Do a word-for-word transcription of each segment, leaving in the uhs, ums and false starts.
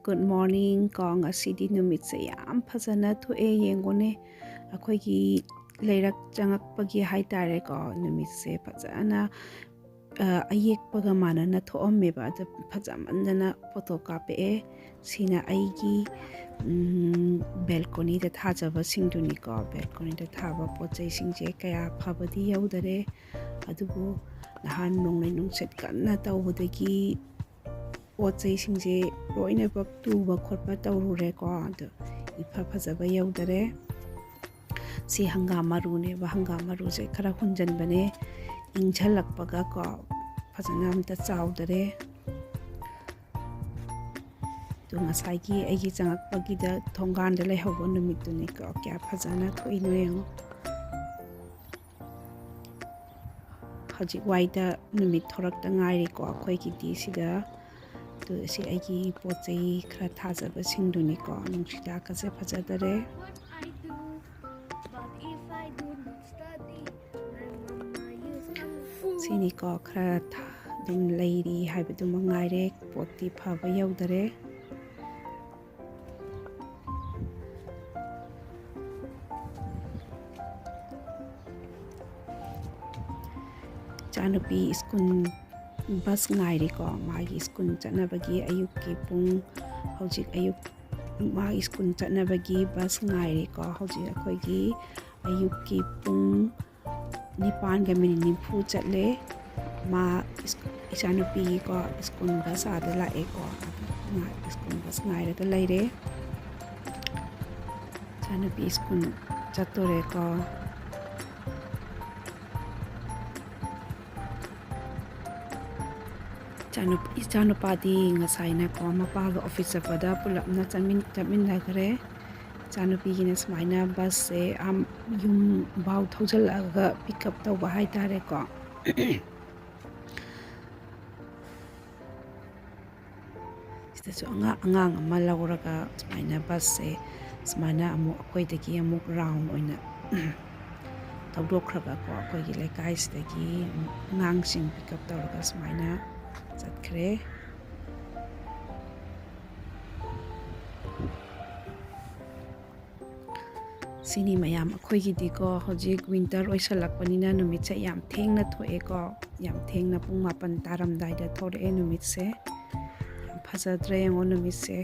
Good morning ꯀꯣ, ꯉꯁꯤꯗꯤ ꯅꯨꯃꯤꯠꯁꯦ ꯌꯥꯝ ꯐꯖꯅ ꯊꯣꯛꯑꯦ, ꯌꯦꯡꯉꯨꯅꯦ꯫ ꯑꯩꯈꯣꯏꯒꯤ ꯂꯩꯔꯛ ꯆꯪꯉꯛꯄꯒꯤ ꯍꯥꯏꯇꯥꯔꯦꯀꯣ, ꯅꯨꯃꯤꯠꯁꯦ ꯐꯖꯅ, ꯑ, ꯑꯌꯦꯛꯄꯒ ꯃꯥꯟꯅꯅ ꯊꯣꯛꯑꯝꯃꯦꯕ꯫ ꯑꯗ ꯐꯖꯃꯟꯗꯅ ꯐꯣꯇꯣ ꯀꯥꯞꯄꯛꯑꯦ꯫ ꯁꯤꯅ ꯑꯩꯒꯤ, ꯎꯝ, ꯕꯦꯜꯀꯣꯅꯤꯗ ꯊꯥꯖꯕꯁꯤꯡꯗꯨꯅꯤꯀꯣ꯫ ꯕꯦꯜꯀꯣꯅꯤꯗ ꯊꯥꯕ ꯄꯣꯠ ꯆꯩꯁꯤꯡꯁꯦ ꯀꯌꯥ ꯐꯕꯗꯤ ꯌꯧꯗꯔꯦ, ꯑꯗꯨꯕꯨ ꯅꯍꯥꯟ ꯅꯣꯡꯂꯩ ꯅꯨꯡꯁꯤꯠ ꯀꯟꯅ ꯇꯧꯕꯗꯒꯤ ꯄꯣꯠ ꯆꯩꯁꯤꯡꯁꯦ ꯂꯣꯏꯅꯃꯛ ꯇꯨꯕ ꯈꯣꯠꯄ ꯇꯧꯔꯨꯔꯦꯀꯣ꯫ ꯑꯗꯣ ꯏꯐ ꯐꯖꯕ ꯌꯧꯗꯔꯦ꯫ ꯁꯤ ꯍꯪꯒꯥꯝ ꯃꯔꯨꯅꯦꯕ꯫ ꯍꯪꯒꯥꯝ ꯃꯔꯨꯁꯦ ꯈꯔ ꯍꯨꯟꯖꯟꯕꯅꯦ, ꯏꯪꯁꯜꯂꯛꯄꯒ ꯀꯣ ꯐꯖꯅ ꯑꯝꯇ ꯆꯥꯎꯗꯔꯦ꯫ ꯑꯗꯣ ꯉꯁꯥꯏꯒꯤ ꯑꯩꯒꯤ ꯆꯪꯉꯛꯄꯒꯤꯗ ꯊꯣꯡꯒꯥꯟꯗ ꯂꯩꯍꯧꯕ ꯅꯨꯃꯤꯠꯇꯨꯅꯤꯀꯣ, ꯀꯌꯥ ꯐꯖꯅ ꯊꯣꯛꯏꯅꯣ ꯌꯦꯡꯉꯣ꯫ ꯍꯧꯖꯤꯛ ꯋꯥꯏꯗ ꯅꯨꯃꯤꯠ ꯊꯣꯔꯛꯇ ꯉꯥꯏꯔꯤꯀꯣ ꯑꯩꯈꯣꯏꯒꯤꯗꯤ ꯁꯤꯗ꯫ ꯑꯗꯨ ꯁꯤ ꯑꯩꯒꯤ ꯄꯣꯠ ꯆꯩ ꯈꯔ ꯊꯥꯖꯕꯁꯤꯡꯗꯨꯅꯤꯀꯣ꯫ ꯅꯨꯡꯁꯤꯗꯥꯛꯀꯁꯦ ꯐꯖꯗꯔꯦ꯫ ꯁꯤꯅꯤꯀꯣ ꯈꯔ ꯊꯥ-, ꯑꯗꯨꯝ ꯂꯩꯔꯤ ꯍꯥꯏꯕꯗꯨ ꯃꯉꯥꯏꯔꯦ꯫ ꯄꯣꯠꯇꯤ ꯐꯕ ꯌꯧꯗꯔꯦ꯫ ꯏꯆꯥꯅꯨꯄꯤ ꯁ꯭ꯀꯨꯜ ꯕꯁ ꯉꯥꯏꯔꯤꯀꯣ꯫ ꯃꯥꯒꯤ ꯁ꯭ꯀꯨꯜ ꯆꯠꯅꯕꯒꯤ ꯑꯌꯨꯛꯀꯤ ꯄꯨꯡ, ꯍꯧꯖꯤꯛ ꯑꯌꯨꯛ ꯃꯥꯒꯤ ꯁ꯭ꯀꯨꯜ ꯆꯠꯅꯕꯒꯤ ꯕꯁ ꯉꯥꯏꯔꯤꯀꯣ꯫ ꯍꯧꯖꯤꯛ ꯑꯩꯈꯣꯏꯒꯤ ꯑꯌꯨꯛꯀꯤ ꯄꯨꯡ ꯅꯤꯄꯥꯟꯒ ꯃꯤꯅꯤꯠ ꯅꯤꯐꯨ ꯆꯠꯂꯦ꯫ ꯃꯥ ꯏꯁ-, ꯏꯆꯥꯅꯨꯄꯤꯒꯤꯀꯣ ꯁ꯭ꯀꯨꯜ ꯕꯁ ꯑꯥꯗ ꯂꯥꯛꯑꯦꯀꯣ꯫ ꯑꯗꯨ ꯉꯥꯏ-, ꯁ꯭ꯀꯨꯜ ꯕꯁ ꯉꯥꯏꯔꯒ ꯂꯩꯔꯦ꯫ ꯏꯆꯥꯅꯨꯄꯤ ꯁ꯭ꯀꯨꯜ ꯆꯠꯇꯣꯔꯦꯀꯣ꯫ ꯏꯆꯥꯅꯨꯄꯥꯗꯤ ꯉꯁꯥꯏꯅꯀꯣ ꯃꯄꯥꯒ ꯑꯣꯐꯤꯁ ꯆꯠꯄꯗ ꯄꯨꯂꯞꯅ ꯆꯠꯃꯤꯟꯅꯈ꯭ꯔꯦ꯫ ꯏꯆꯥꯅꯨꯄꯤꯒꯤꯅ ꯁꯨꯃꯥꯏꯅ ꯕꯁꯁꯦ ꯌꯨꯝꯐꯥꯎ ꯊꯧꯖꯤꯜꯂꯛꯑꯒ ꯄꯤꯛ ꯑꯞ ꯇꯧꯕ ꯍꯥꯏꯇꯥꯔꯦꯀꯣ꯫ ꯁꯤꯗꯁꯨ ꯑꯉꯥꯡ ꯑꯃ ꯂꯧꯔꯒ ꯁꯨꯃꯥꯏꯅ ꯕꯁꯁꯦ ꯁꯨꯃꯥꯏꯅ ꯑꯃꯨꯛ ꯑꯩꯈꯣꯏꯗꯒꯤ ꯑꯃꯨꯛ ꯔꯥꯎꯟ ꯑꯣꯏꯅ ꯊꯧꯗꯣꯛꯈ꯭ꯔꯒꯀꯣ, ꯑꯩꯈꯣꯏꯒꯤ ꯂꯩꯀꯥꯏꯁꯤꯗꯒꯤ ꯑꯉꯥꯡꯁꯤꯡ ꯄꯤꯛ ꯑꯞ ꯇꯧꯔꯒ ꯁꯨꯃꯥꯏꯅ ꯆꯠꯈ꯭ꯔꯦ꯫ ꯁꯤꯅꯤ ꯃꯌꯥꯝ, ꯑꯩꯈꯣꯏꯒꯤꯗꯤꯀꯣ ꯍꯧꯖꯤꯛ ꯋꯤꯟꯇꯔ ꯑꯣꯏꯁꯜꯂꯛꯄꯅꯤꯅ ꯅꯨꯃꯤꯠꯁꯦ ꯌꯥꯝ ꯊꯦꯡꯅ ꯊꯣꯛꯑꯦꯀꯣ꯫ ꯌꯥꯝ ꯊꯦꯡꯅ ꯄꯨꯡ ꯃꯥꯄꯟ ꯇꯥꯔꯝꯗꯥꯏꯗ ꯊꯣꯛꯂꯛꯑꯦ ꯅꯨꯃꯤꯠꯁꯦ꯫ ꯌꯥꯝ ꯐꯖꯗ꯭ꯔꯦ ꯌꯦꯡꯉꯣ ꯅꯨꯃꯤꯠꯁꯦ꯫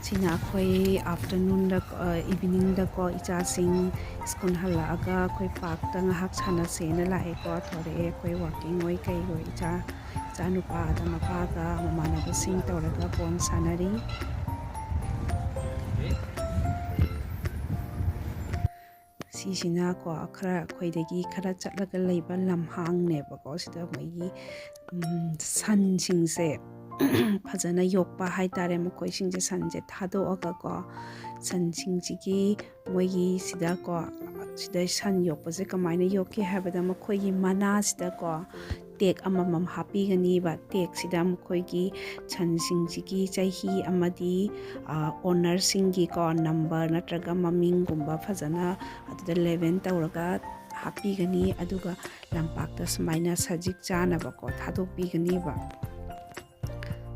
ꯁꯤꯅ ꯑꯩꯈꯣꯏ ꯑꯥꯐꯇꯔꯅꯨꯟꯗ, ꯏꯚꯤꯅꯤꯡꯗꯀꯣ ꯏꯆꯥꯁꯤꯡ ꯁ꯭ꯀꯨꯜ ꯍꯜꯂꯛꯑꯒ ꯑꯩꯈꯣꯏ ꯄꯥꯔꯛꯇ ꯉꯥꯏꯍꯥꯛ ꯁꯥꯟꯅꯁꯦꯅ ꯂꯥꯛꯑꯦꯀꯣ꯫ ꯊꯣꯔꯛꯑꯦ ꯑꯩꯈꯣꯏ ꯋꯥꯛꯀꯤꯡ ꯑꯣꯏ ꯀꯩ ꯑꯣꯏ꯫ ꯏꯆꯥ ꯏꯆꯥꯅꯨꯄꯥꯗ ꯃꯄꯥꯒ ꯃꯃꯥꯟꯅꯕꯁꯤꯡ ꯇꯧꯔꯒ ꯕꯣꯜ ꯁꯥꯟꯅꯔꯤ꯫ ꯁꯤꯁꯤꯅꯀꯣ ꯈꯔ ꯑꯩꯈꯣꯏꯗꯒꯤ ꯈꯔ ꯆꯠꯂꯒ ꯂꯩꯕ ꯂꯝꯍꯥꯡꯅꯦꯕꯀꯣ꯫ ꯁꯤꯗ ꯃꯣꯏꯒꯤ ꯁꯟꯁꯤꯡꯁꯦ ꯐꯖꯅ ꯌꯣꯛꯄ ꯍꯥꯏꯇꯥꯔꯦ꯫ ꯃꯈꯣꯏꯁꯤꯡꯁꯦ ꯁꯟꯁꯦ ꯊꯥꯗꯣꯛꯑꯒꯀꯣ, ꯁꯟꯁꯤꯡꯁꯤꯒꯤ ꯃꯣꯏꯒꯤ ꯁꯤꯗꯀꯣ, ꯁꯤꯗ ꯁꯟ ꯌꯣꯛꯄꯁꯦ ꯀꯃꯥꯏꯅ ꯌꯣꯛꯀꯦ ꯍꯥꯏꯕꯗ, ꯃꯈꯣꯏꯒꯤ ꯃꯅꯥꯁꯤꯗꯀꯣ ꯇꯦꯛ ꯑꯃꯃꯝ ꯍꯥꯞꯄꯤꯒꯅꯤꯕ꯫ ꯇꯦꯛꯁꯤꯗ ꯃꯈꯣꯏꯒꯤ ꯁꯟꯁꯤꯡꯁꯤꯒꯤ ꯆꯍꯤ ꯑꯃꯗꯤ ꯑꯣꯅꯔꯁꯤꯡꯒꯤꯀꯣ ꯅꯝꯕꯔ ꯅꯠꯇ꯭ꯔꯒ ꯃꯃꯤꯡꯒꯨꯝꯕ ꯐꯖꯅ ꯑꯗꯨꯗ ꯂꯦꯕꯦꯜ ꯇꯧꯔꯒ ꯍꯥꯞꯄꯤꯒꯅꯤ꯫ ꯑꯗꯨꯒ ꯂꯝꯄꯥꯛꯇ ꯁꯨꯃꯥꯏꯅ ꯁꯖꯤꯛ ꯆꯥꯅꯕꯀꯣ ꯊꯥꯗꯣꯛꯄꯤꯒꯅꯤꯕ꯫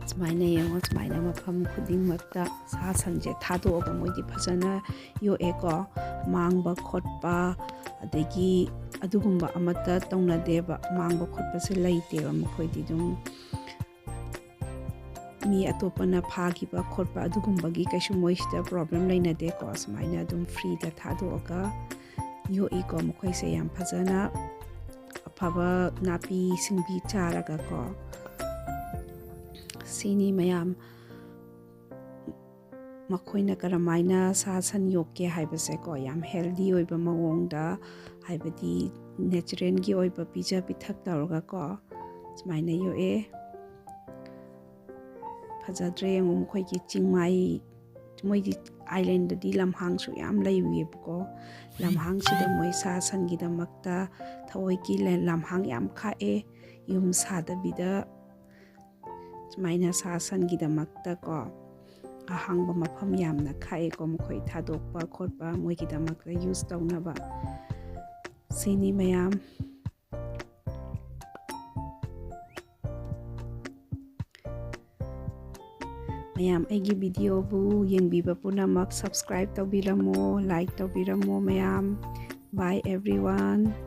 ꯁꯨꯃꯥꯏꯅ ꯌꯦꯡꯉꯣ, ꯁꯨꯃꯥꯏꯅ ꯃꯐꯝ ꯈꯨꯗꯤꯡꯃꯛꯇ ꯁꯥ ꯁꯟꯁꯦ ꯊꯥꯗꯣꯛꯑꯒ ꯃꯣꯏꯗꯤ ꯐꯖꯅ ꯌꯣꯛꯑꯦꯀꯣ꯫ ꯃꯥꯡꯕ ꯈꯣꯠꯄ ꯑꯗꯒꯤ ꯑꯗꯨꯒꯨꯝꯕ ꯑꯃꯠꯇ ꯇꯧꯅꯗꯦꯕ꯫ ꯃꯥꯡꯕ ꯈꯣꯠꯄꯁꯦ ꯂꯩꯇꯦꯕ꯫ ꯃꯈꯣꯏꯗꯤ ꯑꯗꯨꯝ ꯃꯤ ꯑꯇꯣꯞꯄꯅ ꯐꯥꯈꯤꯕ ꯈꯣꯠꯄ ꯑꯗꯨꯒꯨꯝꯕꯒꯤ ꯀꯩꯁꯨ ꯃꯣꯏꯁꯤꯗ ꯄ꯭ꯔꯣꯕ꯭ꯂꯦꯝ ꯂꯩꯅꯗꯦꯀꯣ꯫ ꯁꯨꯃꯥꯏꯅ ꯑꯗꯨꯝ ꯐ꯭ꯔꯤꯗ ꯊꯥꯗꯣꯛꯑꯒ ꯌꯣꯛꯏꯀꯣ ꯃꯈꯣꯏꯁꯦ꯫ ꯌꯥꯝ ꯐꯖꯅ ꯑꯐꯕ ꯅꯥꯄꯤ ꯁꯤꯡꯕꯤ ꯆꯥꯔꯒꯀꯣ꯫ ꯁꯤꯅꯤ ꯃꯌꯥꯝ꯫ ꯃꯈꯣꯏꯅ ꯀꯔꯝꯍꯥꯏꯅ ꯁꯥ ꯁꯟ ꯌꯣꯛꯀꯦ ꯍꯥꯏꯕꯁꯦꯀꯣ, ꯌꯥꯝ healthy ꯑꯣꯏꯕ ꯃꯑꯣꯡꯗ, ꯍꯥꯏꯕꯗꯤ natural ꯒꯤ ꯑꯣꯏꯕ ꯄꯤꯖ ꯄꯤꯊꯛ ꯇꯧꯔꯒꯀꯣ, ꯁꯨꯃꯥꯏꯅ ꯌꯣꯛꯑꯦ꯫ ꯐꯖꯗ꯭ꯔꯦ ꯌꯦꯡꯉꯨ, ꯃꯈꯣꯏꯒꯤ ꯆꯤꯡꯃꯥꯏ, ꯃꯣꯏꯗꯤ island ꯗꯗꯤ ꯂꯝꯍꯥꯡꯁꯨ ꯌꯥꯝ ꯂꯩꯕꯀꯣ꯫ ꯂꯝꯍꯥꯡꯁꯤꯗ ꯃꯣꯏ ꯁꯥ ꯁꯟꯒꯤꯗꯃꯛꯇ ꯊꯑꯣꯏꯒꯤ ꯂ-, ꯂꯝꯍꯥꯡ ꯌꯥꯝ ꯈꯥꯛꯑꯦ꯫ ꯌꯨꯝ ꯁꯥꯗꯕꯤꯗ ꯁꯨꯃꯥꯏꯅ ꯁꯥ ꯁꯟꯒꯤꯗꯃꯛꯇꯀꯣ ꯑꯍꯥꯡꯕ ꯃꯐꯝ ꯌꯥꯝꯅ ꯈꯥꯛꯑꯦꯀꯣ, ꯃꯈꯣꯏ ꯊꯥꯗꯣꯛꯄ ꯈꯣꯠꯄ ꯃꯣꯏꯒꯤꯗꯃꯛꯇ use ꯇꯧꯅꯕ꯫ ꯁꯤꯅꯤ ꯃꯌꯥꯝ꯫ ꯃꯌꯥꯝ, ꯑꯩꯒꯤ video ꯕꯨ ꯌꯦꯡꯕꯤꯕ ꯄꯨꯝꯅꯃꯛ subscribe ꯇꯧꯕꯤꯔꯝꯃꯣ, like ꯇꯧꯕꯤꯔꯝꯃꯣ ꯃꯌꯥꯝ꯫ Bye everyone꯫